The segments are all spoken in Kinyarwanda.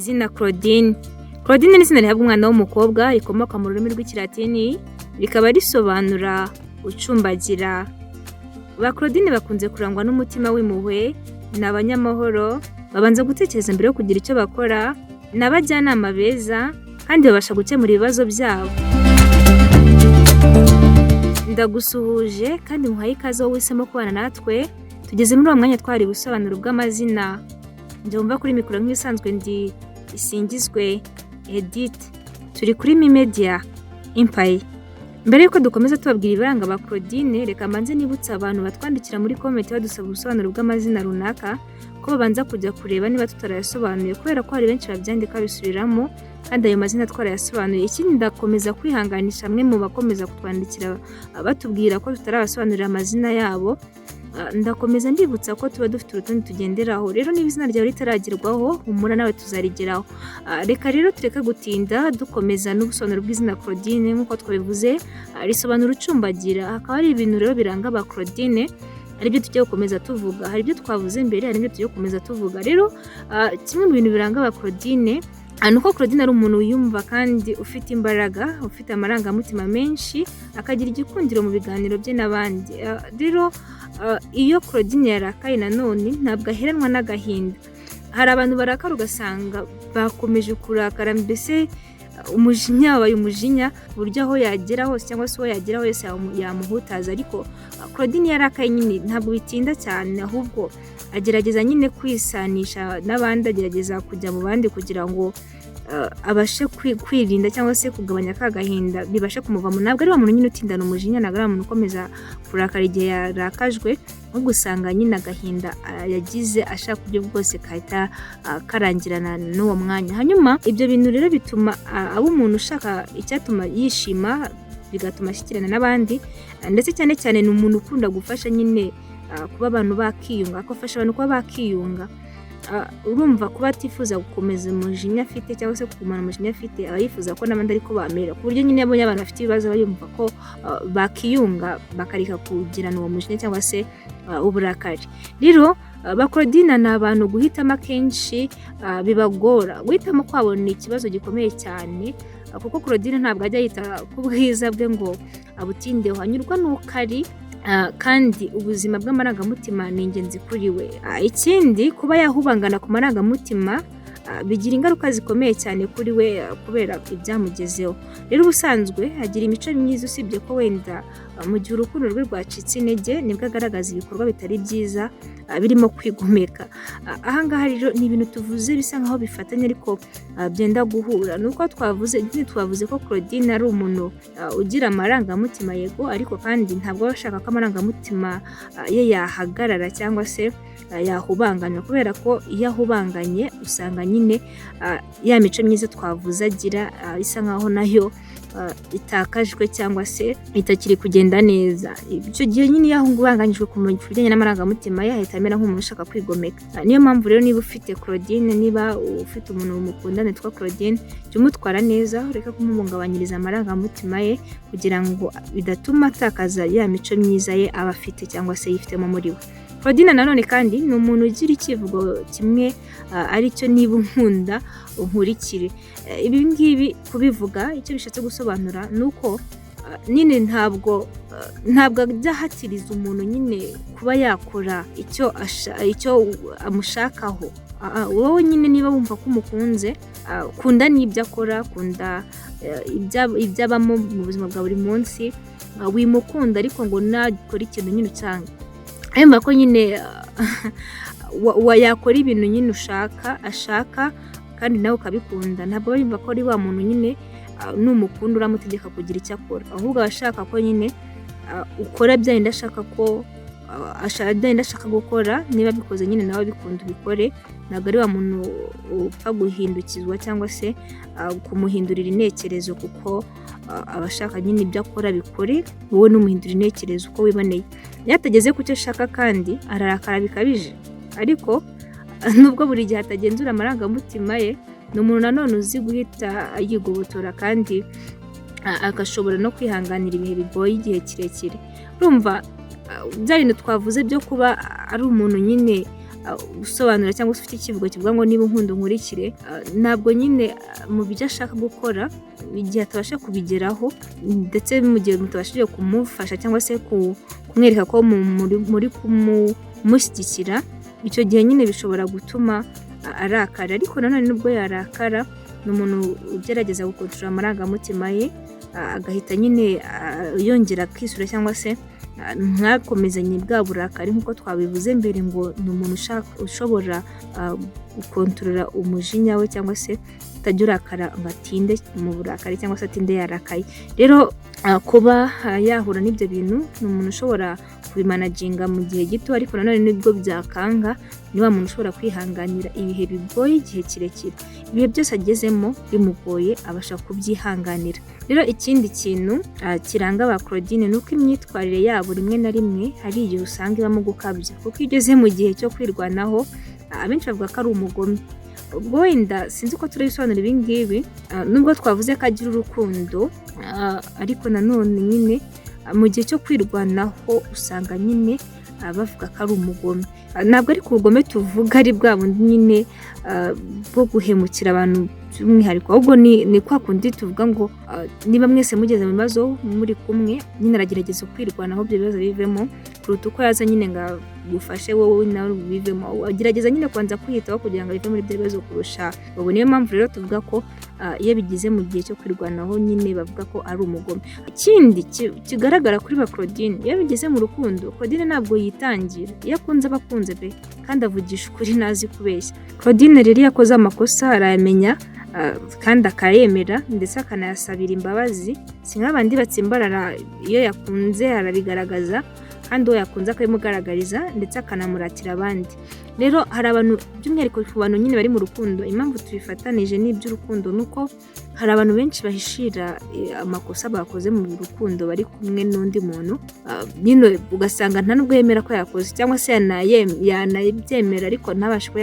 Izina Claudine. Claudine ni izina rihabwa umwana w'umukobwa, rikomoka mu rurimi rw'Ikilatini, rikaba risobanura ucumbagira. Ba Claudine bakunze kurangwa n'umutima w'impuhwe, ni abanyamahoro, babanza gutekereza mbere yo kugira icyo bakora, ni abajyanama beza kandi babasha gukemura ibibazo byabo. Ndagusuhuje kandi muhaye ikaze wowe uhisemo kubana natwe, tugeze muri uwo mwanya twahariwe ubusobanuro bw'amazina. Njye wumva kuri mikoro nk'ibisanzwe ndi Isingizwe Edith, turi kuri Mi Media Empire. Mbere y'uko dukomeza tubabwira ibiranga ba Claudine, reka mbanze nibutse abantu batwandikira muri comment badusaba ubusobanuro bw'amazina runaka ko babanza kujya kureba niba tutarayasobanuye, kubera ko hari benshi babyandika babisubiramo kandi ayo mazina twarayasobanuye. Ikindi, ndakomeza kwihanganisha amwe mu bakomeza kutwandikira batubwira ko tutarabasobanurira amazina yabo. Ndakomeza ndibutsa ko tuba dufite urutonde tugenderaho. Rero niba izina ryawe ritaragerwaho, humura, nawe tuzarigeraho. Reka rero tureke gutinda, dukomeza n'ubusobanuro bw'izina Claudine. Nk'uko twabivuze, risobanura ucumbagira. Hakaba hari ibintu rero biranga ba Claudine, aribyo tugiye gukomeza tuvuga. Hari ibyo twavuze mbere, hari ibyo tugiye gukomeza tuvuga. Rero kimwe mu bintu biranga ba Claudine ni uko Claudine ari umuntu wiyumva kandi ufite imbaraga, ufite amarangamutima menshi, akagira igikundiro mu biganiro bye n'abandi. Rero iyo Claudine yarakaye nanone ntabwo aheranwa n'agahinda. Hari abantu barakara ugasanga bakomeje kurakara, mbese umujinya wabaye umujinya, ku buryo aho yagera hose cyangwa se uwo yagera wese yamuhutaza. Ariko Claudine iyo yarakaye nyine ntabwo bitinda cyane, ahubwo agerageza nyine kwisanisha n'abandi, agerageza kujya mu bandi kugira ngo abashe kwirinda cyangwa se kugabanya ka gahinda, bibashe kumuvamo. Ntabwo ari wa muntu nyine utindana umujinya, ntabwo ari wa muntu ukomeza kurakara igihe yarakajwe, ahubwo usanga nyine agahinda yagize ashaka uburyo bwose kahita karangirana n'uwo mwanya. Hanyuma ibyo bintu rero bituma aba umuntu ushaka icyatuma yishima, bigatuma ashyikirana n'abandi, ndetse cyane cyane ni umuntu ukunda gufasha nyine kuba abantu bakiyunga, agafasha abantu kuba bakiyunga. Urumva kuba atifuza gukomeza umujinya afite cyangwa se kugumana umujinya afite, aba yifuza ko n'abandi ariko bamera, ku buryo nyine iyo abonye abantu bafite ibibazo aba yumva ko bakiyunga, bakareka kugirana uwo mujinya cyangwa se uburakari. Rero ba Claudine ni abantu guhitamo akenshi bibagora. Guhitamo kwabo ni ikibazo gikomeye cyane, kuko Claudine ntabwo ajya yita ku bwiza bwe ngo abutindeho, anyurwa n'uko ari, kandi ubuzima bw'amarangamutima ni ingenzi kuri we. Ikindi, kuba yahubangana ku marangamutima bigira ingaruka zikomeye cyane kuri we kubera ibyamugezeho. Rero ubusanzwe agira imico myiza, usibye ko wenda mu gihe urukundo rwe rwacitse intege nibwo agaragaza ibikorwa bitari byiza birimo kwigomeka. Aha ngaha rero ni ibintu tuvuze bisa nkaho bifatanye ariko byenda guhura. Ni uko twavuze nyine, twavuze ko Claudine ari umuntu ugira amarangamutima, yego, ariko kandi ntabwo aba ashaka ko amarangamutima ye yahagarara cyangwa se yahubanganywa, kubera ko iyo ahubanganye usanga nyine ya mico myiza twavuze agira isa nkaho nayo itakajwe cyangwa se itakiri kugenda neza. Icyo gihe nyine iyo ahubanganyijwe ku bijyanye n'amarangamutima ye, ahita amera nk'umuntu ushaka kwigomeka. Niyo mpamvu rero niba ufite Claudine, niba ufite umuntu mukundana witwa Claudine, jya umutwara neza, ureke kumuhungabanyiriza amarangamutima ye kugira ngo bidatuma atakaza ya mico myiza ye aba afite cyangwa se yifitemo muri we. Claudine nanone kandi ni umuntu ugira icyivugo kimwe, aricyo "Niba unkunda unkurikire". Ibi ngibi kubivuga icyo bishatse gusobanura ni uko nyine ntabwo ajya ahatiriza umuntu nyine kuba yakora icyo amushakaho. Wowe nyine niba wumva ko umukunze, kunda n'ibyo akora, kunda ibyo abamo mu buzima bwa buri munsi, wimukunda ariko ngo nakora ikintu nyine ucyange. Yumva ko nyine yakora ibintu nyine ushaka ashaka kandi nawe ukabikunda. Ntabwo aba yumva ko ari wa muntu nyine numukunda uramutegeka kugira icyo akora, ahubwo aba ashaka ko nyine ukora bya bindi ashaka ko bya bindi ashaka gukora. Niba abikoze nyine nawe abikunda, ubikore. Ntabwo ari wa muntu upfa guhindukizwa cyangwa se kumuhindurira intekerezo, kuko aba ashaka nyine ibyo akora abikore, wowe numuhindura intekerezo uko wiboneye. Iyo atageze ku cyo ashaka kandi ararakara bikabije, ariko nubwo buri gihe atagenzura amarangamutima ye, ni umuntu nanone uzi guhita yigobotora kandi agashobora no kwihanganira ibihe bigoye igihe kirekire. Urumva bya bintu twavuze byo kuba ari umuntu nyine usobanura cyangwa se ufite ikivugo kivuga ngo niba unkunda unkurikire, ntabwo nyine mu byo ashaka gukora igihe atabasha kubigeraho, ndetse mu gihe mutabashije kumufasha cyangwa se kumwereka ko muri kumushyigikira, icyo gihe nyine bishobora gutuma arakara. Ariko nanone nubwo yarakara, ni umuntu ugerageza gukontorora amarangamutima ye, agahita nyine yongera akisura cyangwa se ntakomezanye bwa burakari nk'uko twabivuze mbere, ngo ni umuntu ushobora gukontorora umujinya we cyangwa se utajya urakara ngo atinde mu burakari cyangwa se atinde yarakaye. Rero kuba yahura n'ibyo bintu, ni umuntu ushobora kubimanaginga mu gihe gito, ariko nanone nibwo byakanga, ni wa muntu ushobora kwihanganira ibihe bigoye igihe kirekire. Ibihe byose agezemo bimugoye abasha kubyihanganira. Rero ikindi kintu kiranga ba Claudine ni uko imyitwarire yabo rimwe na rimwe hari igihe usanga ibamo gukabya, kuko iyo ugeze mu gihe cyo kwirwanaho, abenshi bavuga ko ari umugome. Ubwo wenda sinzi uko turabisobanura ibi ngibi, nubwo twavuze ko agira urukundo, ariko nanone nyine mu gihe cyo kwirwanaho usanga nyine bavuga ko ari umugome. Ntabwo ariko ubugome tuvuga ari bwa bundi nyine bwo guhemukira abantu by'umwihariko, ahubwo ni kwa kundi tuvuga ngo niba mwese mugeze mu bibazo muri kumwe, nyine aragerageza kwirwanaho ibyo bibazo bivemo, kuruta uko yaza nyine ngo agufashe wowe nawe ubivemo. Agerageza nyine kubanza kwiyitaho kugira ngo ave muri ibyo bibazo kurusha ubu. Niyo mpamvu rero tuvuga ko iyo bigeze mu gihe cyo kwirwanaho nyine bavuga ko ari umugome. Ikindi kigaragara kuri ba Claudine, iyo bigeze mu rukundo, Claudine ntabwo yitangira. Iyo akunze aba akunze pe, kandi avugisha ukuri, ntazi kubeshya. Claudine rero iyo akoze amakosa arayamenya kandi akayemera, ndetse akanayasabira imbabazi. Si nk'abandi batsimbarara, iyo yakunze arabigaragaza, kandi uwo yakunze akabimugaragariza, ndetse akanamuratira abandi. Rero hari abantu, by'umwihariko ku bantu nyine bari mu rukundo, impamvu tubifatanije n'iby'urukundo ni uko hari abantu benshi bahishira amakosa bakoze mu rukundo bari kumwe n'undi muntu, nyine ugasanga nta nubwo yemera ko yakoze, cyangwa se yanabyemera ariko ntabashe kuba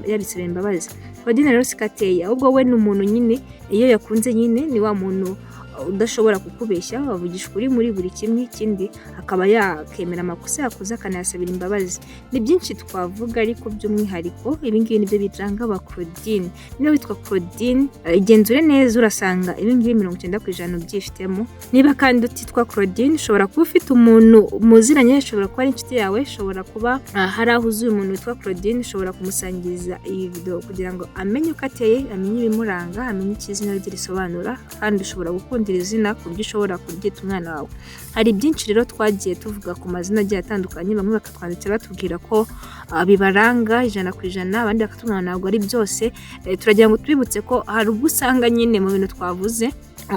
yabisabira imbabazi. Claudine rero siko ateye, ahubwo we ni umuntu nyine iyo yakunze nyine ni wa muntu udashobora kukubeshya, bavugisha ukuri muri buri kimwe, ikindi akaba yakemera amakosa yakoze akanayasabira imbabazi. Ni byinshi twavuga, ariko by'umwihariko ibi ngibi nibyo biranga aba Claudine. Niba witwa Claudine, igenzure neza, urasanga ibi ngibi 90% ubyifitemo. Niba kandi utitwa Claudine, ushobora kuba ufite umuntu muziranye, ushobora kuba ari inshuti yawe, ushobora kuba hari aho uzi umuntu witwa Claudine, ushobora kumusangiza iyi video kugira ngo amenye uko ateye, amenye ibimuranga, amenye icyo izina rye risobanura, kandi ushobora gukunda iri zina ku buryo ushobora kuryita umwana wawe. Hari byinshi rero twagiye tuvuga ku mazina agiye atandukanye, bamwe bakatwandikira batubwira ko bibaranga 100%, abandi bakatubwira ntabwo ari byose. Turagira ngo tubibutse ko hari ubwo usanga nyine mu bintu twavuze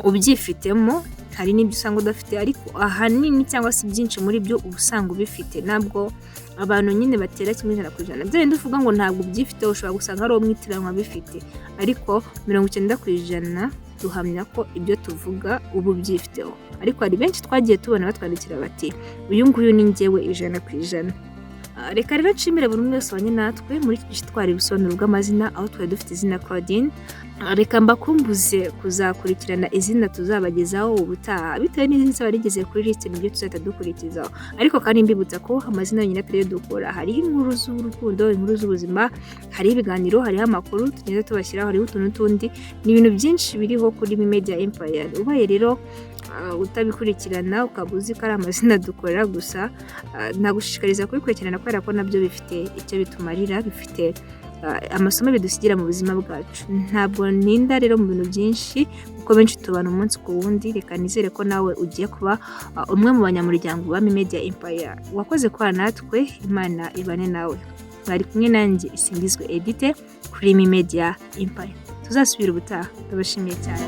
ubyifitemo, hari n'ibyo usanga udafite, ariko ahanini cyangwa se byinshi muri byo uba usanga ubifite. Ntabwo abantu nyine batera kimwe 100%. Bya bindi uvuga ngo ntabwo ubyifite, ushobora gusanga hari uwo mwitiranwa bifite, ariko 90% duhamya ko ibyo tuvuga uba ubyifiteho. Ariko hari benshi twagiye tubona batwandikira bati uyu nguyu ni njyewe 100%. Reka rero nshimire buri umwe wese wabanye natwe muri iki gice twari ubusobanuro bw'amazina, aho twari dufite izina Claudine. Reka mbakumbuze kuzakurikirana izina tuzabagezaho ubutaha, bitewe n'izina zaba rigeze kuri lisite nibyo tuzahita dukurikizaho. Ariko kandi mbibutsa ko amazina yonyine atari yo dukora, hariho inkuru z'urukundo, inkuru z'ubuzima, hariho ibiganiro, hariho amakuru tugenda tubashyiraho, hariho utuntu n'utundi, ni ibintu byinshi biriho kuri Media Empire. Ubaye rero utabikurikirana ukaba uzi ko ari amazina dukora gusa, nagushishikariza kubikurikirana kubera ko nabyo bifite icyo bitumarira, bifite amasomo bidusigira mu buzima bwacu. Ntabwo ntinda rero mu bintu byinshi kuko benshi tubana umunsi ku wundi. Reka nizere ko nawe ugiye kuba umwe mu banyamuryango ba Media Empire. Wakoze kubana natwe, Imana ibane nawe. Mwari kumwe nanjye Isingizwe Edite kuri Media Empire. Tuzasubira ubutaha, ndabashimiye cyane.